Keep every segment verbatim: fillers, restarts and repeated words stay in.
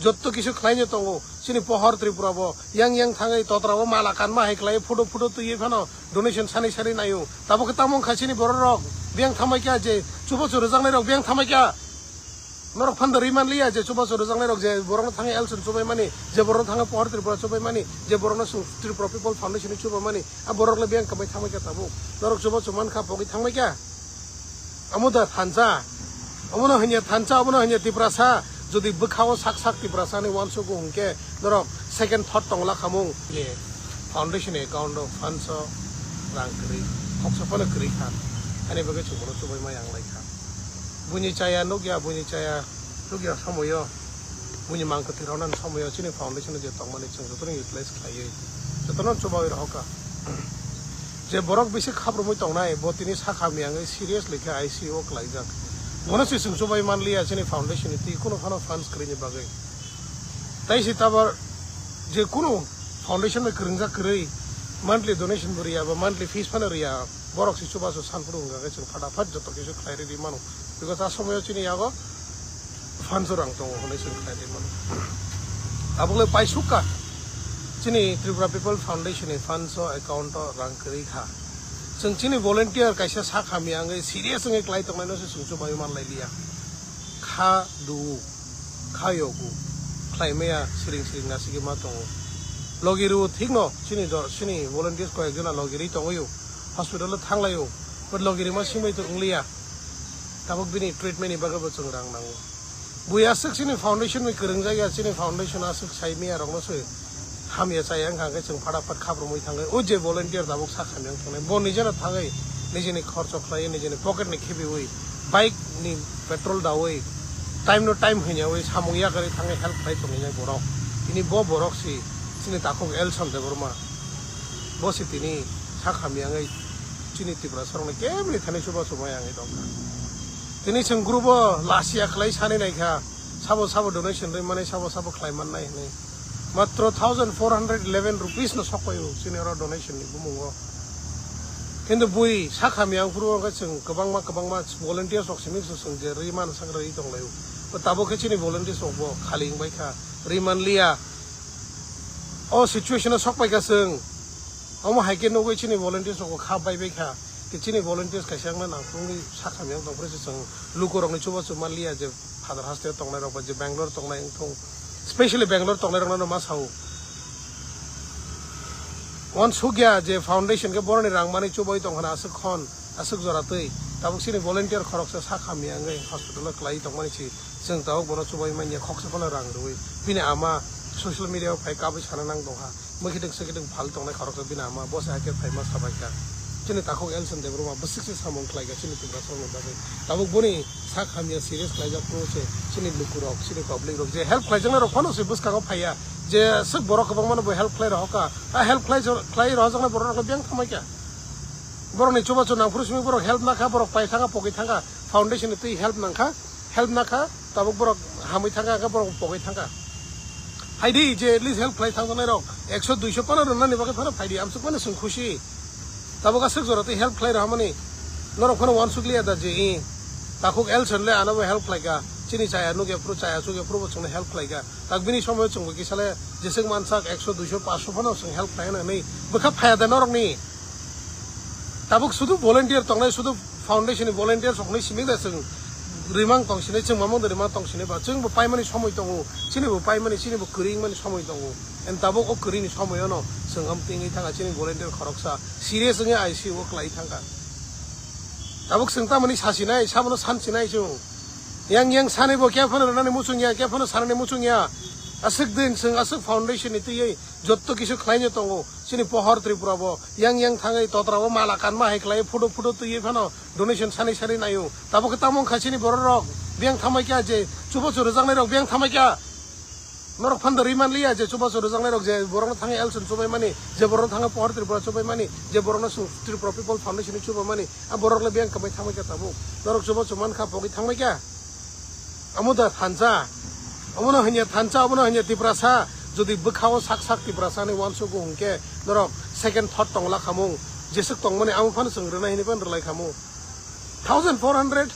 Jotto kisu khlaino tongo, chini pohor Tripura bo, yang yang thangwi totra bo mala kanma hai khlai, photo photo twiwi phano donation sani sani naio. Tabuk khe tamo wngkha chini borok rok, biyang thamai kha je chubachu rwjaknai rok biyang thamai kha. Norok phanda rwi man liya je chubachu rwjaknai rok je borokno thangwi Elson chubai mani, je borokno thangwi pohor Tripura chubai mani, je borokno chwng Tripura People Foundation ni chubai mani, a borok le biyang kamai thamai kha tabuk. Norok chubachu man kha pogwi thangmai kha. Amo da thansa, omono hanya thansa, omono hanya Tiprasa, jodi bwkhao sak sak Tiprasa ni uansukgo hwnkhe norok second thought tongla khamung. Ni foundation account o funds o rang kwrwi, khoksa phano kwrwi kha, ani bagwi chwng bono chubai ma yang lai kha. Buini chaya nukya, buini chaya nukya somoyo, buini mang kwthwi rwnani somoyo chini foundation o je tongmani chwng jotono utilize khlaiwi jotono chubawi rohor kha. Je borok bisi khaprumwi tongnai, bo tini sakha miyangwi seriously khe I C U o klaijak. Bono se chwng chubai man liya chini foundation ni twi kuno phano funds kwrwini bagwi. Tai se tabar je kuno foundation bai kwrwngjak kwrwi monthly donation bo riya ba monthly fees phano riya, borok se chubachu sanphuru hwnkha khe chwng phataphat joto kisu khlai rwdi mano. Because a somoyo chini yago funds o rang tongo hwnwi chwng khlai rwdi mano. Tabuk le paisuk kha chini Tripura People Foundation ni funds o account o rang kwrwi kha. Chwng chini volunteer kaisa sak hamya wngwi serious wngwi klai tongnaino se chwng chubai man lai liya. Kha du, kha yogu, khlai maya siring siring nasigwi ma tongo. Logi rwo thikno chini do-, chini volunteers koyek jona logi rwi tongwi o, hospital o thang lai o, but logi rima singbai to wng liya. Tabuk bini treatment ni bagwi bo chwng rang nango. Bui aswk chini foundation bai kwrwngjak ya, chini foundation aswk sai maya rokno se hamya chaya wngkha hwnkhe chwng phataphat khaprumwi thangwi o je volunteer tabuk sak hamya wng thangnai, bo nijeno thangwi nijini khorcho khlaiwi, nijini pocket ni khibiwi, bike ni petrol dawi, time no time hwnyawi samung yakarwi thangwi help khlai tongwi borok. Tini bo borok si chini takhuk Elson Debbarma, bo si tini sak hamya wngwi chini Tiprasa rokno kebini thani chubachu maya wngwi tongkha. Tini chwng group o last ya khlai sani naikha, sabo sabo donation rwi mani, sabo sabo khlai mannai hwnwi. Matro thousand four hundred eleven rupees no sokpaio chini oro donation ni bumungo. Kintu bui sak hamya wngphuru wngkha chwng kwbangma kwbangma volunteers rok simi chwng je rwi man sak rwi tonglaio. Bo tabuk khe chini volunteers rok bo khali wngbai kha, rwi man liya. O situation o sokpai kha chwng. Omo hai khe nugwi chini volunteers rok bo kha bai bai kha. Ke chini volunteers kaisa wngna nangkukgwi sak hamya wng tongphuru se chwng lukurokni chubachu man liya je Father haste tongnai rok ba je Bangalore tongnai wngthung, specially Bangalore tongnai rokno ma sao. Wan sugya je foundation ke boroni rang mani chubai tong hana aswk khon, aswk jora twi. Tabuk sini volunteer khoroksa sak hamya wngwi hospital o kwlai tongmani si chwng tabuk bono chubai manya khoksa phano rang rwi. Bini ama social media o phai kabui sana nang tongha. Mwkhitwng swkhitwng phal tongnai khoroksa bini ama, bo se hakhe phaima sabaikha. Chini takhuk Elson Debbarma bwswk se samung khlaikha chini Tiprasarokni bagwi. Tabuk boni sak hamya serious khlaijak phuru se chini lukurok, chini public rok je help khlaijaknai rok phano se bwskango phaiya. Je swk borok kwbangmano bo help khlai rohorkha. A help khlai, khlai rohorjaknai borok rok biyang thangbaikha. Borokni chubachu nangphuru simi borok help nakha, borok pai thangkha, pogwi thangkha. Foundation ni twi help nangkha, help nakha. Tabuk borok hamwi thangkha, hwnkhe borok pogwi thangkha. Phaidi je at least help khlai thangjaknai rok ekso duiso phano rwnani bagwi phano phaidi, amsuk phano chwng khusi. Tabuk aswk jora twi help khlai rwmani norok phano uansuk liya da je, i, takhuk Elson le ano bo help khlaikha, chini chaya nukya phuru, chaya chukya phuru bo chwngno help khlaikha. Tak bini somoyo chwngbo kisa le jeswk mansak ekso duiso paanso phano chwng help khlai hwnwi bwkha phaiya da norokni. Tabuk sudu volunteer tongnai, sudu foundation ni volunteer soknai simi da chwng rimang tong sinai, chwng mamang da rimang tong sinai ba, chwng bo paimani somoi tongo, chini bo paimani, chini bo kwrwi wngmani somoi tongo. And tabuk o kwrwi ni somoi ono chwng amtwi wngwi thangkha chini volunteer khoroksa serious wngwi I C U o kwlai thangkha. Tabuk chwng tamani sasinai, sabono sansinai chwng. Yang yang sanai bo khe phano rwnani muchung ya, khe phano sanani muchung ya. Aswk din chwng aswk foundation ni twiwi jotto kisu khlaino tongo. Chini pohor Tripura bo yang yang thangwi totra bo mala kanma hai khlai photo photo twiwi phano donation sani sani naio. Tabuk khe tamo wngkha chini borok rok biyang thamai kha je chubachu rwjaknai rok biyang thamai kha. Norok phanda rwi man liya je chubachu rwjaknai rok je borokno thangwi Elson chubai mani, je borokno thangwi pohor Tripura chubai mani, je borokno chwng Tripura People Foundation ni chubai mani, a borok le biyang kwbai thamai kha tabuk. Norok chubachu man kha pogwi thangbai kha. Amo da thansa, omono hanya thansa, omono hanya Tiprasa. Jodi bwkhao sak sak Tiprasa ni uansukgo hwnkhe norok second thought tongla khamung, jeswk tongmani amo phano chwng rwnai hwnwi phano rwlai khamung. Thousand four hundred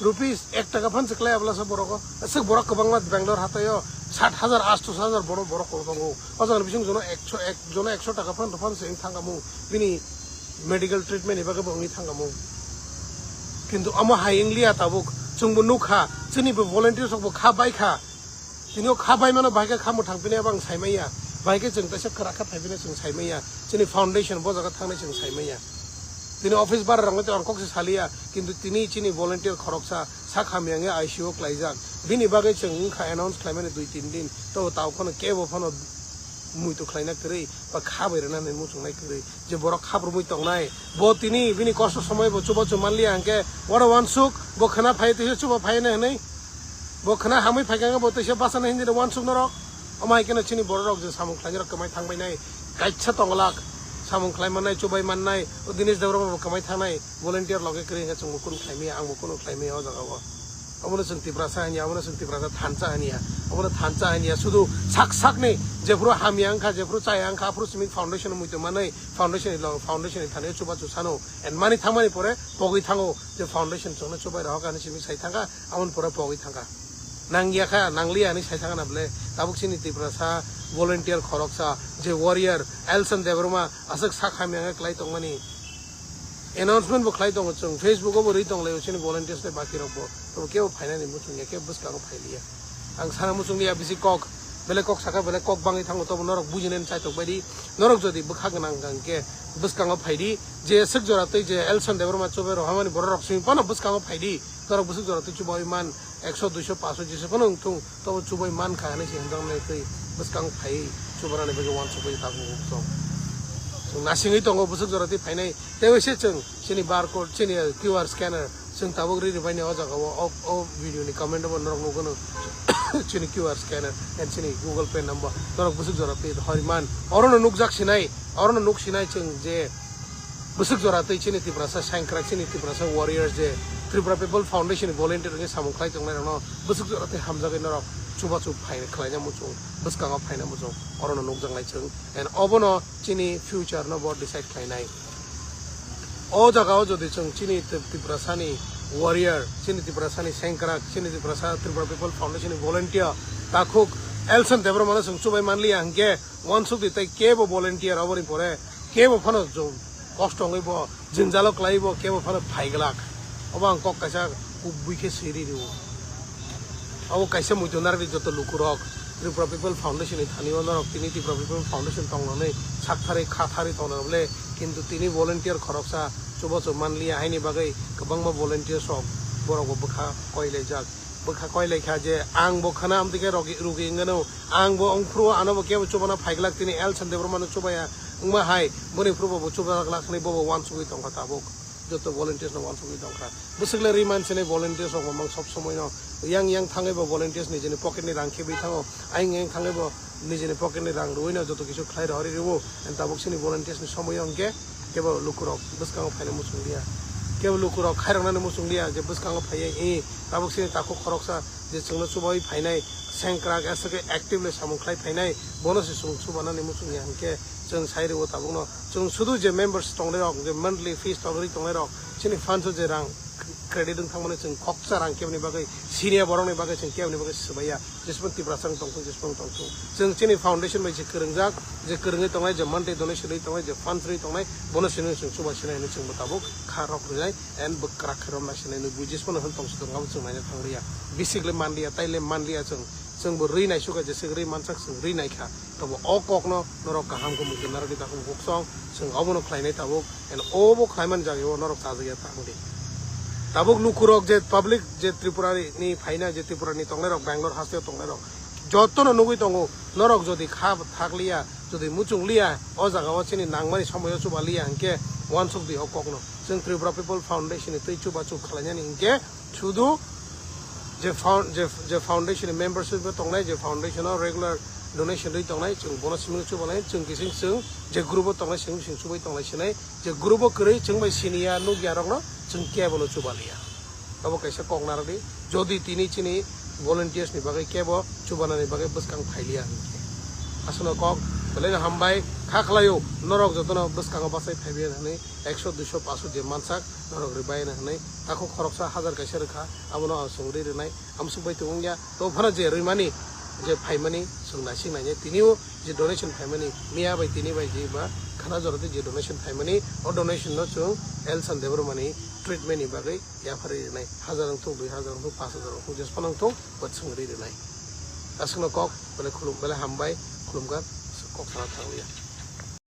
rupees ek taka phano se klai ablasa borok o. Aswk borok kwbangma Bangalore hataio Sat hajar, asto hajar borok, borok kono tongo. O jaga bising jono ekso, ek, jono ekso taka phan, phan se wng thangkamo. Bini medical treatment ni bagwi bo wngwi thangkamo. Kintu omo hai wng liya tabuk. Chwng bo nuk kha, chini bo volunteers rok bo kha bai kha. Tini o kha bai mano, bai khe kha mwthang pini abo ang sai manya. Bai khe chwng teisa kwrak khe phai pini chwng sai manya. Chini foundation bo jaga thangnai chwng sai manya. Tini office bara rok no to ang kok se saliya, kintu tini chini volunteer khoroksa sak hamya wngwi I C U o klaijak. Bini bagwi chwng wngkha announce khlaimani dui tin din. To tao phano kebo phano muitu khlaina kwrwi ba kha bai rwnani muchungnai kwrwi. Je borok khabrumwi tongnai, bo tini bini kosto somoy bo chubachu manliya hwnkhe, oro uansuk, bo khwna phai teisa chuba phaina hwnwi. Bo khwna hamwi phaikha hwnkhe bo teisa bachana hindi uansuk norok. Omo hai kheno chini bororok je samung khlainai rok kwmai thangbainai, kaisa tonglak samung khlai mannai, chubai mannai, o Dinesh Debbarma bo kwmai thangnai, volunteer loge kwrwi hwnkhe chwngbo kunu khlaimaya, angbo kunu khlaimaya o jagao. Obono chwng Tiprasa hanya, obono chwng Tiprasa thansa hanya, obono thansa hanya, sudu sak sakni jephuru hamya wngkha, jephuru chaya wngkha, aphuru simi foundation muitu manwi, foundation ni lo-, foundation ni thani chubachu sano, and mani thangmani pore pogwi thango je foundation chwngno chubai rohok ani simi sai thangkha, aboni pore pogwi thangkha. Nangya kha, nangliya hinwi sai thangkha na bwle. Tabuk chini Tiprasa volunteer khoroksa je warrior Elson Debbarma aswk sak hamya wngkha klai tongmani announcement bo khlai tongo chwng, Facebook o bo rwi tonglaio chini volunteers tei baki rok bo. Tobo kebo phainani muchungya, kebo bwskango phailiya. Ang sana muchungliya bisi kok, belai kok saka belai kok bangwi thango, tobo norok bujinani chaitok baidi. Norok jodi bwkha gwnang hwnkhe bwskango phaidi, je swk jora tei je Elson Debbarma chubai rohamani bororok simi phano bwskango phaidi. Norok bwswk jora tei chubaui man, ekso, duiso, paanso jesa phano wngthung, tobo chubai mankha hinwi se hwnjaknai tei bwskango phaiwi chubanani bagwi uansukwi tabuk chwng. Chwng nasingwi tongo bwswk jora tei phainai, tei waisa chwng chini barcode, chini Q R scanner, chwng tabuk riri baini o jagao, o, o video ni comment o bo norok nukgwno chini Q R scanner and chini Google Pay number norok bwswk jora tei horiman. Orono nukjak sinai, orono nuk sinai chwng je bwswk jora tei chini Tiprasa sengkrak, chini Tiprasa warriors je Tripura People Foundation ni volunteer wngwi samung khlai tongnai rokno bwswk jora tei hamjagwi norok chubachu phai khlaina muchung, bwskango phaina muchung, orono nukjaknai chwng. And obono chini future no bo decide khlainai. O jagao jodi chwng chini Tip-, Tiprasani warrior, chini Tiprasani sengkrak, chini Tiprasa Tripura People Foundation ni volunteer takhuk Elson Debbarmano chwng chubai manliya hwnkhe uansukdi tei kebo volunteer oboni pore kebo phano jw-, kosto wngwi bo jwngjalo klai bo kebo phano phaiglak. Obo ang kok kaisa kubui khe siri rio. Abo kaisa muitu narwkdi joto lukurok Tripura People Foundation ni thani o norok tini Tripura People Foundation tongnani saktharwi khatharwi tongna bole, kintu tini volunteer khoroksa chubachu manliya haini bagwi kwbangma volunteers rok borok bo bwkha koilaijak. Bwkha koilaikha je ang bo khana amtwi khe rogi-, rugi wngano, ang bo wngphuru ano bo kebo chubana phaiglak tini Elson Debbarmano chubaya wngma hai, boni phuru bo chubaglak hinwi bo bo uansugwi tongkha tabuk. Joto volunteers no uansugwi tongkha. Bwswk le rwi man sinai volunteers rok mamang sob somoi no. Yang yang thangwi bo volunteers nijini pocket ni rang khebwi thango. Ayang yang thangwi bo nijini pocket ni rang rwui no joto kisu khlai rohorwi rwo. And tabuk sini volunteers ni somoi o hwnkhe kebo lukurok bwskango phaina muchung liya. Kebo lukurok khairoknani muchung liya je bwskango phaiya, i tabuk sini takhuk khoroksa je chwngno chubaui phainai sengkrak aswk actively samung khlai phainai, bono se chwng chubanani muchung ya hwnkhe chwng sai rwo tabukno. Chwng sudu je members tongnai rok, je monthly fees tongri tongnai rok, chini funds o je rang credit wng thangmani chwng khoksa rang keboni bagwi siniya borokni bagwi chwng keboni bagwi swbaiya, jesmon Tiprasa wng tongthung, jesmon wng tongthung. Chwng chini foundation bai se kwrwngjak, je kwrwngwi tongnai, je monthly donation rwi tongnai, je funds rwi tongnai, bono sini chwng chuba sinai hinwi chwngbo tabuk kha rok rwnai, and bwkrak khe romna sinai hinwi bui jesmon hwn tongsi tong abo chwng naina thangliya. Bisikle manliya, taile manliya chwng, chwngbo rwi naisukha, jeswk rwi mansak chwng rwi naikha. Tobo o kokno norok kaham khe muitu narwgwi takhuk buksong, chwng obono khlainai tabuk, and obo khlaimani jagao norok chajagya tangdi. Tabuk lukurok je public je Tripura ni phaina, je Tripura ni tongnairok, Bangalore hasteo tongnairok, jotono nugwi tongo, norok jodi kha thakliya, jodi muchungliya, o jagao chini nangmani somoio chubaliya hwnkhe uansukdi o kokno. Chwng Tripura People Foundation ni twi chubachu khlainani hwnkhe sudu je found-, je, je foundation ni membership bo tongnai, je foundation o regular donation rwi tongnai, chwng bono simi chubalai, chwng kising chwng je group o tongnai, simi sing chubai tonglai sinai, je group o kwrwi chwng bai siniya nukya rokno chwng kebo no chubaliya. Abo kaisa kok narwkdi, jodi tini chini volunteers ni bagwi kebo chubanani bagwi bwskang phailiya hwnkhe. Aswkno kok, belai no hambai, kha khlaio, norok jotono bwskango bachai phaibai hwnwi ekso, duiso, paanso je mansak, norok rwbai hwnwi, takhuk khoroksa hajar kaisa rwkha, abono ang chwng rwi rwnai, amsuk bai tongya, to phano je rwimani, je phaimani chwng naising nainai, tini o je donation phaimani miya bai tini bai je ba khana jora twi je donation phaimani, o donation no chwng Elsan Debbarmani treatment ni bagwi yapharwi rwnai, hajar wngthung, dui hajar wngthung, pash hajar wngthung, jesphano wngthung, bo chwng ri rwnai. Aswkno kok bele khulum bele hambai khulumkha, kok sana thanglia.